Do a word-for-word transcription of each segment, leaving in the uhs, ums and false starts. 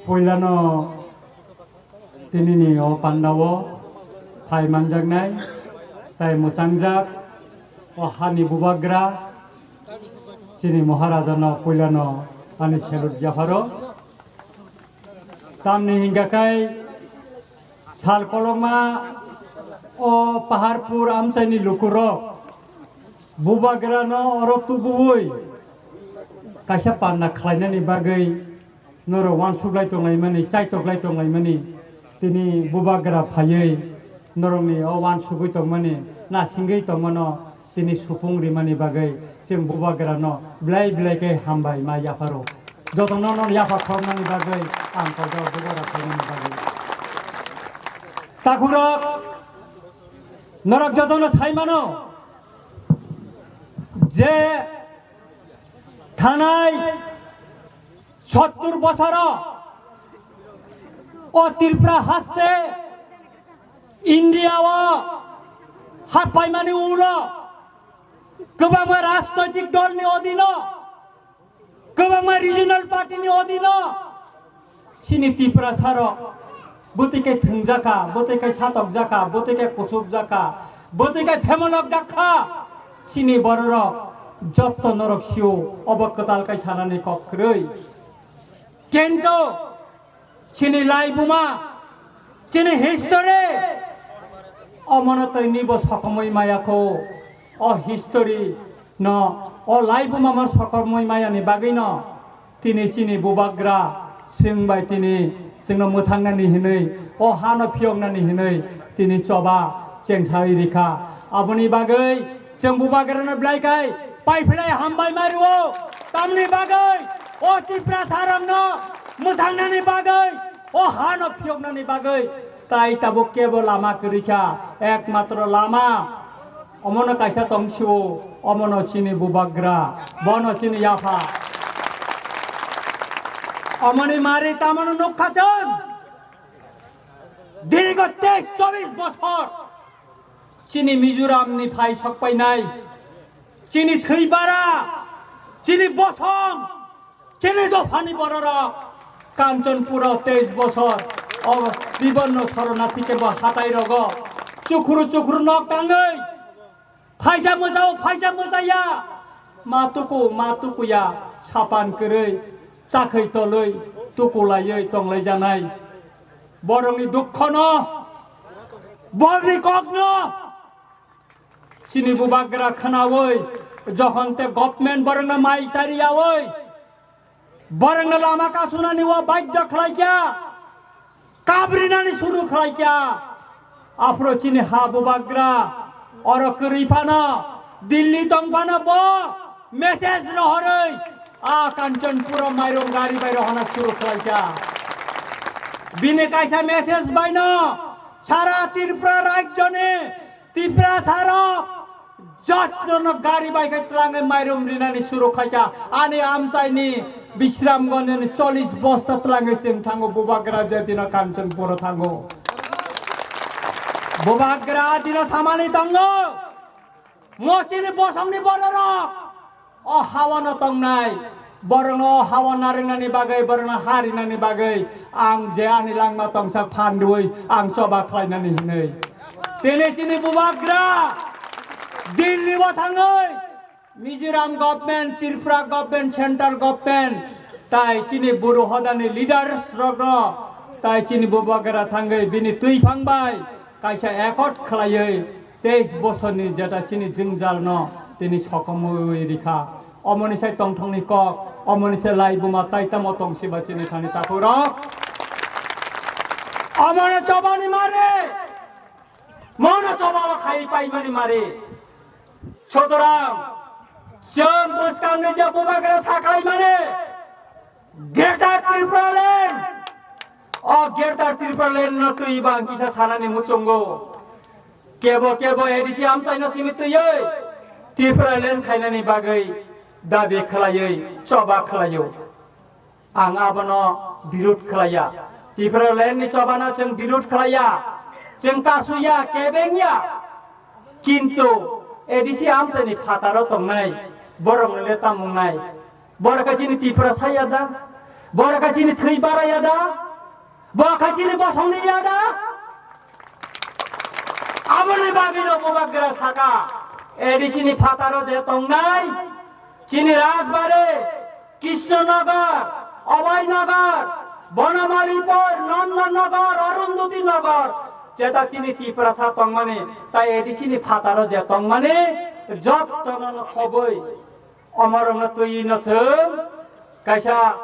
Puilano tinini o pandao phai manjaknai tai mwchangjak o hani bubagra chini Maharajano puilano ani salute yapharo. Tamni hingkha khe sal kolokma o Paharpur amchaini lukurok bubagrano oro tubuwi kaisa panda khlainani bagwi norok uansuklai tonglaimani, chaitoklai tonglaimani, tini bubagra phaiwi norokni o uansugwi tongmani, nasingwi tongmano tini supung rimani bagwi chwng bubagrano belai belai khe hambai ma yapharo. Jotono no yapha khoroknani bagwi ang koido bubagra phainani bagwi. Takhurok, norok jotono sai mano je thanai sottur bosoro o Tripura haste India o happaimani ulo kwbangma rajnoitik dolni odino, kwbangma regional party ni odino chini Tiprasarok bwtwi khe thwngjakha, bwtwi khe satokjakha, bwtwi khe kuchukjakha, bwtwi khe phemonokjakha. Chini bororok jotto norok sio obo kwtal kai sanani kok kwrwi. Kintu chini laibuma, chini history, omono twi nibo sokomwi maya kho. O history no, o laibuma mo sokomwi maya ni bagwi no, tini chini bubagra, chwng bai tini chwngno mwthangnani hinwi, o hano phiyoknani hinwi, tini choba chengsawi rikha. Aboni bagwi chwng bubagrano belai kai paiphlai hambai mario. Tamni bagwi o Tiprasarokno mwthangnani bagwi, o hano phiyoknani bagwi tai tabuk kebo lama kwrwi kha. Ekmatro lama omono kaisa tong sio, omono chini bubagra, bono chini yapha. Omoni mari tamano nukha chwng. Dirgo teis chobis bosor chini Mizoram ni phai sokpainai, chini thwi bara, chini bosong, chini dophani bororok Kanchanpuro teis bosor o Biborno Soronathi kebo hatai rogo chukhru chukhru nok tangwi phaisa mwchao, phaisa mwchaya, ma tuku, ma tukuya, sapan kwrwi, chakhwi tolwi, tukulaiwi tonglaijanai. Borokni dukhono, borokni kokno chini bubagra khwnawi, jokhon te government borokno mai chariyawi, borokno lama kasunani o baidhyo khlaikha, kabrinani suru khlaikha. Aphuru chini ha bubagra oro kwrwi phano, Delhi tong phano bo message rohorwi a Kanchanpuro mairum gari bai rohorna suru khlaikha. Bini kaisa message baino sara Tripura rajyoni Tiprasarok jotono gari bai khe twlangwi mairum rinani suru khaikha. Ani amchaini Bisramganjni chollish bosta twlangwi chwng thango, bubagra je dino Kanchanpuro thango. Bubagra dino samani tongo. Mo chini bosongni bororok o hawano tongnai, borokno o hawa narwknani bagwi, borokno ha rinani bagwi ang je ani langma tongsa phandui ang choba khlainani hinwi. Tini chini bubagra Delhi o thangwi Mizoram government, Tripura government, central government, tai chini Buru hodani leaders rokno, tai chini bubagra thangwi bini twiphang bai kaisa accord khlaiwi teis bosorni jeta chini jwngjalno tini sokomwi rikha. Omoni sai tongthokni kok, omoni sai laibuma tai tamo tongsiba chini thani takhurok. Omono chobani mari, mono chobao khai paimani mari. Sutorang, chwng bwskangni je bubagra sakhlaimani, Greater Tripura Land, o Greater Tripura Land no twi bang kisa sanani muchungo. Kebo kebo A D C amchaino simi twiwi Tripura Land khainani bagwi dabi khlaiwi choba khlaio. Ang abono birud khlaiya. Tripura Land ni chobano chwng birud khlaiya. Chwng kasuya, kebengya. Kintu A D C amchaini phataro tongnai borokno le tamo wngnai? Borok khe chini Tripura saya da? Borok khe chini thwi bara ya da? Bo khe chini bosongni ya da? Aboni bagwino bubagra saka, A D C ni phataro je tongnai, chini Rajbari, Krishnanagar, Abhaynagar, Bonamalipur, Nandanagar, Arundhati Nagar, jeta chini Tiprasa tongmani, tai A D C ni phataro je tongmani, jottono khoboi, omorokno twi no chwng kaisa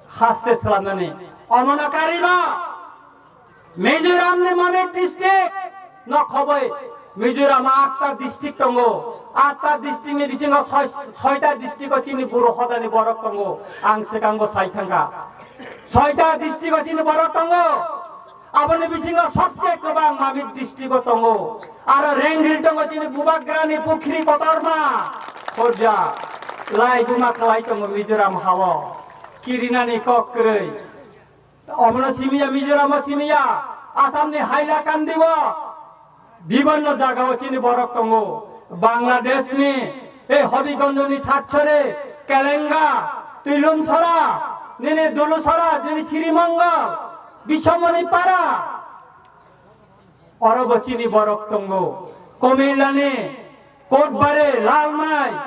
haste swlamnani. Omono karima Mizoram ni Mamit district no khoboi, Mizoram atta district tongo. Atta district ni bisingo soi-, soita district o chini buro hodani borok tongo. Ang swkango sai thangkha. Soita district o chini borok tongo. Aboni bisingo sobse kwbang Mamit district o tongo. Aro Rengri tongo chini bubagrani pukhri kotorma. Horja. Lai buma kwlai tongo Mizoram hao. Kirinani kok kwrwi. Omono simiya, Mizoram o simiya, Assam ni Hailakandi o bibonno jaga o chini borok tongo. Bangladesh ni, e Hobigonj ni Chatchore, Kelenga, Tuilumsora, nini Dulusora, nini Srimangal, Bishamoni Para. Oro bo chini borok tongo. Komilani, Kotbare, Lalmai,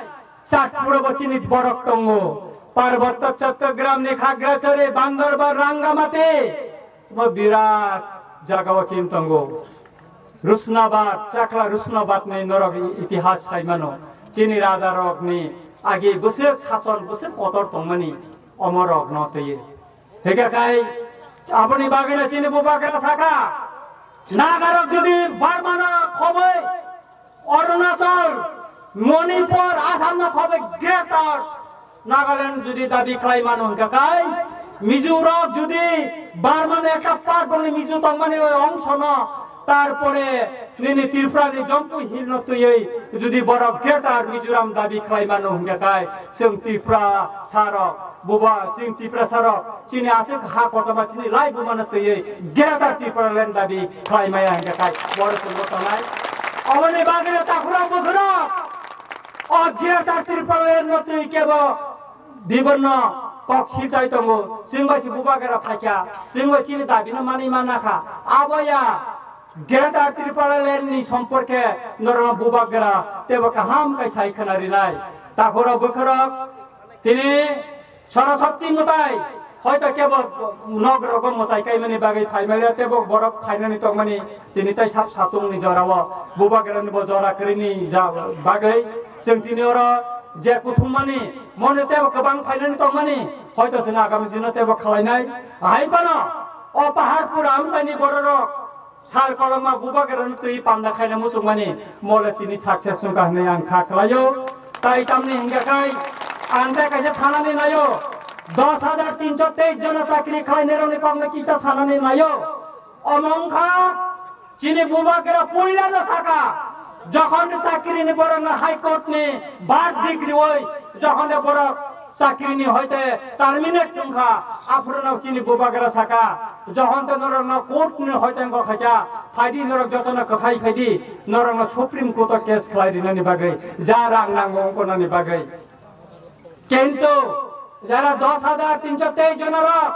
Chatpuro bo chini borok tongo. Parbatto Chattogram ni Khagrachari, Bandarbar, Rangamati, bo birat jaga o chini tongo. Rusnabad, Chakla Rusnabad ni norok itihas saimano. Chini raja rok ni agi bwswk sason, bwswk kotor tongmani omorok no twiwi. Hingkhe kai aboni bagwino chini bubagra saka, Nagarok jodi Barmano khoboi Arunachal, Manipur, Assamno khoboi Greater Nagaland jodi dabi khlai mano hingkhe kai, Mizorok jodi Barmano ekta part boni Mizo tongmani oi ongsono, tarpore nini Tripura ni Jampu Hill no twiwi jodi borok Greater Mizoram dabi khlai mano hingkhe kai, chwng Tripura sarok, buba chwng Tripura sarok, chini aswk ha kotorma chini lai bumano twiwi Greater Tripura Land dabi khlai maya hingkhe kai, borok chwngbo tongnai. Oboni bagwino takhurok bukhurok, o Greater Tripura Land no twi kebo bibonno kok silchai tongo, chwng bai se bubagra phaikha, chwng bai chini dabino manwi manna kha. Abo ya Greater Tripura Land ni somporke norokno bubagra tebo kaham khe sai khwna rinai. Takhurok bukhurok tini Saraswati mwtai hoito kebo nok rogo mwtai kaimani bagwi phaimaliya tebo borok phainani tongmani tini tai sab satung ni jorao bubagra ni bo jora kwrwini ja bagwi chwng tini oro je kuthumani mone tebo kwbang phainani tongmani hoito chwng agami dino tebo khwlainai. Hai phano o Paharpur amchaini bororok sal kolokma bubagrano twi panda khaina muchungmani mole tini success wngkha hwnwi ang kha khlaio. Tai tamni hingkha khai ang tei kaisa sanani naio, dos hajar tinso teis jona chakri khlainairokni kokno kisa sanani naio. Omo wngkha chini bubagra puilano saka, jokhon chakrini borokno High Court ni verdict riwi, jokhon borok chakrini hoite terminate wngkha, aphuru no chini bubagra saka, jokhon to norokno court ni hoite wngkha khaikha, phaidi norok jotono kwthai phaidi, norokno Supreme Court o case khlai rinani bagwi, ja rang nango wngkonani bagwi. Kintu jara dos hajar tinso teis jona rok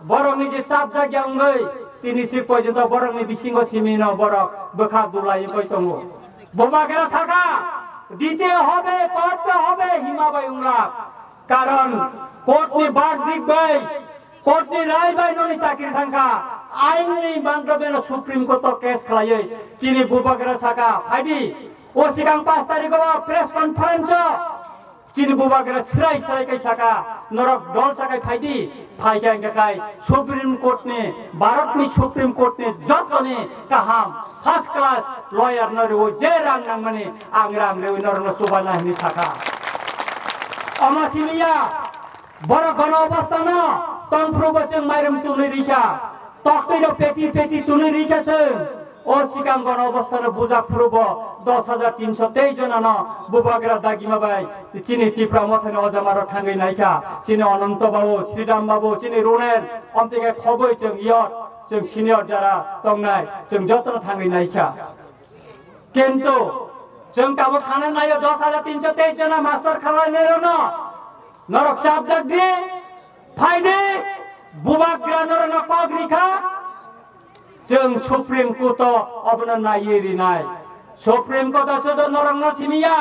borokni je chapjak ya wngwi tini si porjonto borokni bisingo simi no borok bwkha dulai wngwi tongo. Bubagra saka, "Dite hobe, korte hobe," hima bai wngla. Karon court ni verdict bai, court ni rai bai noni chakri thangkha. Ain ni mantobeno Supreme Court o case khlaiwi chini bubagra saka, phaidi o sikang pash tarikh o press conference o chini bubagra srai srai kai saka, norok dol sakai phaidi, phaikha hingkha kai Supreme Court ni, Bharat ni Supreme Court ni jotoni kaham first class lawyer no riwi je rang nangmani ang rang riwi norokno chubana hwnwi saka. Omo simiya, borok gono obostha no tongphuru bo chwng mairum tunwi rikha, toktwi rok peti peti tunwi rikha chwng. O sikang gono obostha no bujak phuru bo dos hajar tinso teis jona no bubagra dagima bai chini Tipra Mothani ojama rok thangwi naikha, chini Ananto Babu, Sridham Babu, chini Runel, omtike khoboi chwng yot, chwng senior jara tongnai, chwng jotono thangwi naikha. Kintu chwng tabuk sana naio dos hajar tinso teis jona master khalai nairokno norok chapjak di, Phaidi, bubagra norokno kok rikha, chwng Supreme Court o obono naiwi rinai. Supreme Court o sudu norokno simiya.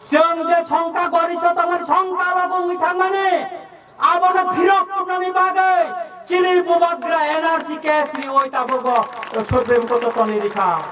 Chwng je songkha gorishtho tongmani, songkha logo wngwi thangmani, abono phirok tubnani bagwi chini bubagra N R C case riwi tabukbo Supreme Court o toni rikha,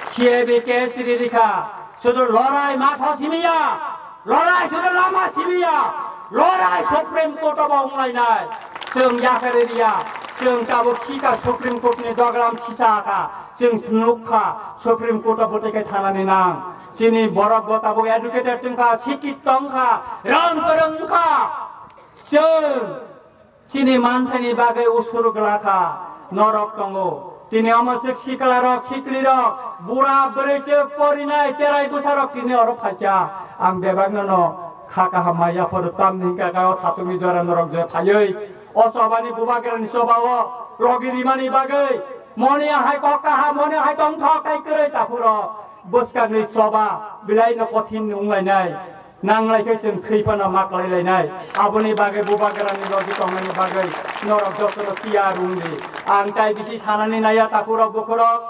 C A B case ri rikha. Sudu lorai matho simiya, lorai sudu lama simiya, lorai Supreme Court o bo wnglainai. Chwng yakarwi riya, chwng tabuk sikha Supreme Court ni dogram sisa kha, chwng nukha Supreme Court o bwtwi khe thanani nang. Chini borok bo tabuk educated wngkha, sikit tongkha, rang kwrwng wngkha. Chwng chini manthani bagwi usur glakha, norok tongo. Tini omo chwk sikla rok, sikli rok, bura bwrwi chwk porinai cherai bwsa rok tini oro phaikha. Ang bebak no no kha kaham ma yaphoro tamni hwnkha kha o satung ni jora norok je phaiwi o choba ni bubagra ni choba o logi rimani bagwi moni ahai kok kaham, moni ahai tongthok kai kwrwi takhuro. Bwskangni choba belai no kothin wnglainai, nanglai khe chwng thwi phano ma klai lainai. Aboni bagwi bubagrani logi tongnani bagwi norok jotono tiyar wng di. Ang tai bisi sanani naiya takhurok bukhurok,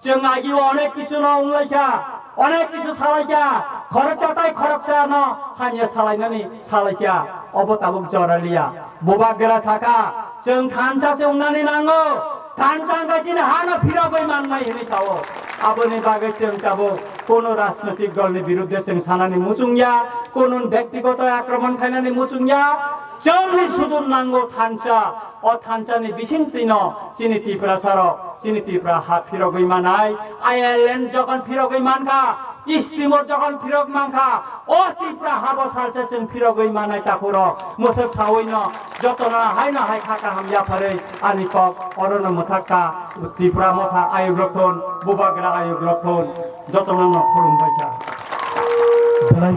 chwng agi o onek kisu no wnglaikha, onek kisu salaikha, khoroksa tai khoroksa no hamya salainani salaikha. Obo tabuk jora liya. Bubagra sakha, chwng thansa se wngnani nango, thansa wngkha chini hano phirogwi mannai hwnwi sao. Aboni bagwi chwng tabuk kono rajnotik dolni birudde chwng sanani muchung ya, kono bektigoto akromon khainani muchung ya. Chwngni sudur nango thansa, o thansani bisingtwino chini Tiprasa rok, chini Tipra ha phirogwi manai, I L N jokhon phirogwi mankha, East Timor jokhon phirok mankha, o Tipra habo salsa chwng phirogwi manai takhuro. Mwswk sawi no jotono haino hai kha kaham yapharwi ani kok orono mwthak kha. Tipra motha ayuk rok thun, bubagra ayuk rok thun, jotono no khulumbai kha. Belai